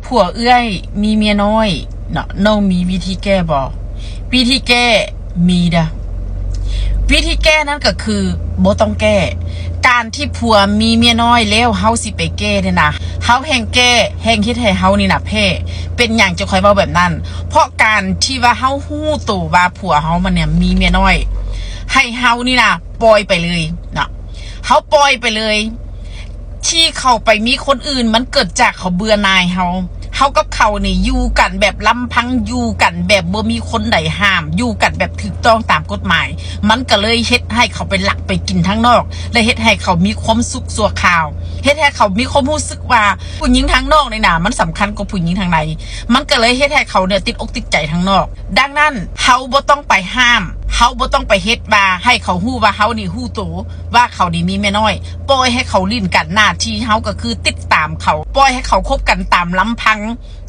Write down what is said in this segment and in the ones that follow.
ຜົວເອື້ອຍມີເມຍນ້ອຍເນາະ ນ້ອງມີວິທີແກ້ບໍ່? ວິທີແກ້ມີເດີ້. ວິທີແກ້ນັ້ນກໍຄືບໍ່ຕ້ອງແກ້. ການທີ່ຜົວມີເມຍນ້ອຍແລ້ວເຮົາຊິໄປແກ້ນີ້ນະ ເຮົາແຮ່ງແກ້ ແຮ່ງເຮັດໃຫ້ເຮົານີ້ນະແພ້. ເປັນຫຍັງຈຶ່ງຂ້ອຍເວົ້າແບບນັ້ນ? ເພາະການທີ່ວ່າເຮົາຮູ້ໂຕວ່າຜົວເຮົາມັນເນ່ຍມີເມຍນ້ອຍ ໃຫ້ເຮົານີ້ນະປ່ອຍໄປເລີຍເນາະ ເຮົາປ່ອຍໄປເລີຍ. ທີ່ເຂົາໄປມີຄົນອື່ນ ມັນເກີດຈາກເຂົາເບື່ອໜ່າຍເຮົາ. ເຮົາກັບເຂົານີ້ຢູ່ກັນແບບລຳພັງ ຢູ່ກັນແບບບໍ່ມີຄົນໃດຫ້າມ ຢູ່ກັນແບບຖືກຕ້ອງຕາມກົດໝາຍ. ມັນກໍເລີຍເຮັດໃຫ້ເຂົາໄປລັກໄປກິນທາງນອກ ແລະ ເຮັດໃຫ້ເຂົາມີຄວາມສຸກຊົ່ວຄາວ ເຮັດໃຫ້ເຂົາມີຄວາມຮູ້ສຶກວ່າຜູ້ຍິງທາງນອກນີ້ນະ ມັນສຳຄັນກວ່າຜູ້ຍິງທາງໃນ. ມັນກໍເລີຍເຮັດໃຫ້ເຂົາເນ່ຍຕິດອົກຕິດໃຈທາງນອກ. ດັ່ງນັ້ນ ເຮົາບໍ່ຕ້ອງໄປຫ້າມ ເຮົາບໍ່ຕ້ອງໄປເຮັດວ່າໃຫ້ເຂົາຮູ້ວ່າເຮົານີ້ຮູ້ໂຕວ່າເຂົານີ້ມີເມຍນ້ອຍ. ປ່ອຍໃຫ້ເຂົາຫຼິ້ນກັນ. ໜ້າທີ່ເຮົາກໍຄືຕິດຕາມເຂົາ ປ່ອຍໃຫ້ເຂົາຄົບກັນຕາມລຳພັງ.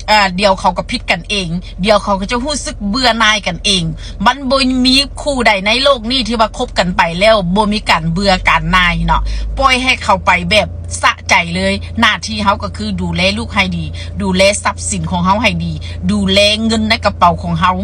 ເອີ ດຽວເຂົາກໍຜິດກັນເອງ ດຽວເຂົາກໍຈະຮູ້ສຶກເບື່ອໜ່າຍກັນເອງ. ມັນບໍ່ມີຄູ່ໃດໃນໂລກນີ້ທີ່ວ່າຄົບກັນໄປແລ້ວບໍ່ມີການເບື່ອການໜ່າຍເນາະ. ປ່ອຍໃຫ້ເຂົາໄປແບບສະໃຈເລີຍ. ໜ້າທີ່ເຮົາກໍຄືດູແລລູກໃຫ້ດີ ດູແລຊັບສິນຂອງເຮົາໃຫ້ດີ ດູແລເງິນໃນກະເປົາຂອງເຮົາ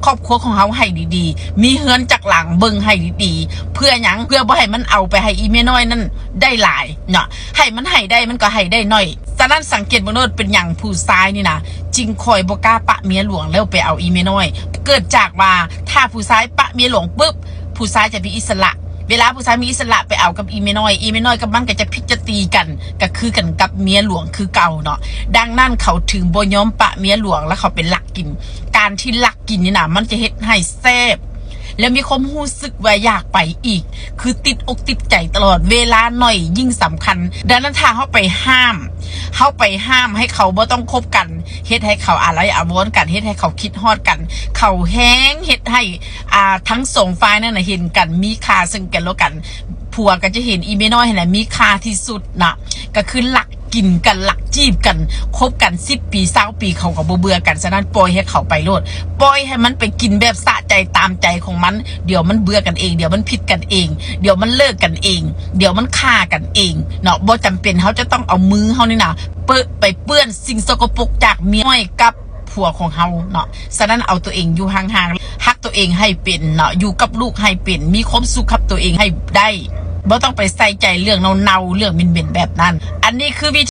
ຄອບຄົວຂອງເຮົາໃຫ້ດີໆ ມີເຮືອນຈັກຫຼັງເບິ່ງໃຫ້ດີໆ. ເພື່ອຫຍັງ? ເພື່ອບໍ່ໃຫ້ມັນເອົາໄປໃຫ້ອີເມຍນ້ອຍນັ້ນໄດ້ຫຼາຍເນາະ. ໃຫ້ມັນໃຫ້ໄດ້ ມັນກໍໃຫ້ໄດ້ໜ້ອຍ. ສະນັ້ນສັງເກດເບິ່ງໂລດ ເປັນຫຍັງຜູ້ຊາຍນີ້ນະຈຶ່ງຄ່ອຍບໍ່ກ້າປະເມຍຫຼວງແລ້ວໄປເອົາອີເມຍນ້ອຍ? ເກີດຈາກວ່າຖ້າຜູ້ຊາຍປະເມຍຫຼວງປຶບ ຜູ້ຊາຍຈະມີອິດສະຫຼະ. ເວລາຜູ້ຊາຍມີອິດສະຫຼະໄປເອົາກັບອີເມຍນ້ອຍ ອີເມຍນ້ອຍກັບມັນກໍຈະຜິດຈະຕີກັນ ກໍຄືກັນກັບເມຍຫຼວງຄືເກົ່າເນາະ. ດັ່ງນັ້ນເຂົາເຖິງບໍ່ຍອມປະເມຍຫຼວງ ແລ້ວເຂົາໄປລັກກິນ. ການທີ່ລັກກິນນີ້ນະ ມັນຈະເຮັດໃຫ້ແຊບ ແລະ ມີຄວາມຮູ້ສຶກວ່າຢາກໄປອີກ ຄືຕິດອົກຕິດໃຈຕະຫຼອດເວລາ. ໜ້ອຍຍິ່ງສຳຄັນ. ດັ່ງນັ້ນຖ້າເຮົາໄປຫ້າມ ເຮົາໄປຫ້າມໃຫ້ເຂົາບໍ່ຕ້ອງຄົບກັນ ເຮັດໃຫ້ເຂົາອາໄລອາວອນກັນ ເຮັດໃຫ້ເຂົາຄິດຮອດກັນ ເຂົາແຮ່ງເຮັດໃຫ້ ອ່າ ທັງສອງຝ່າຍນັ້ນນະເຫັນກັນມີຄ່າເຊິ່ງກັນແລະກັນ. ຜົວກໍຈະເຫັນອີເມຍນ້ອຍຫັ້ນແຫຼະມີຄ່າທີ່ສຸດນະ ກໍຄືລັກກິນກັນ ລັກຈີບກັນ ຄົບກັນສິບປີ ຊາວປີ ເຂົາກໍບໍ່ເບື່ອກັນ. ສະນັ້ນປ່ອຍໃຫ້ເຂົາໄປໂລດ ປ່ອຍໃຫ້ມັນໄປກິນແບບສະໃຈຕາມໃຈຂອງມັນ. ດຽວມັນເບື່ອກັນເອງ ດຽວມັນຜິດກັນເອງ ດຽວມັນເລີກກັນເອງ ດຽວມັນຂ້າກັນເອງເນາະ. ບໍ່ຈຳເປັນເຮົາຈະຕ້ອງເອົາມືເຮົານີ້ນະ ເປິ ໄປເປື້ອນສິ່ງສົກະປົກຈາກເມຍນ້ອຍກັບຜົວຂອງເຮົາເນາະ. ສະນັ້ນເອົາຕົວເອງຢູ່ຫ່າງໆ ຮັກຕົວເອງໃຫ້ເປັນເນາະ ຢູ່ກັບລູກໃຫ້ເປັນ ມີຄວາມສຸກກັບຕົວເອງໃຫ້ໄດ້. ບໍ່ຕ້ອງໄປໃສ່ໃຈເລື່ອງເນົາໆ ເລື່ອງເໝັນໆແບບນັ້ນ. ອັນນີ້ຄືວິ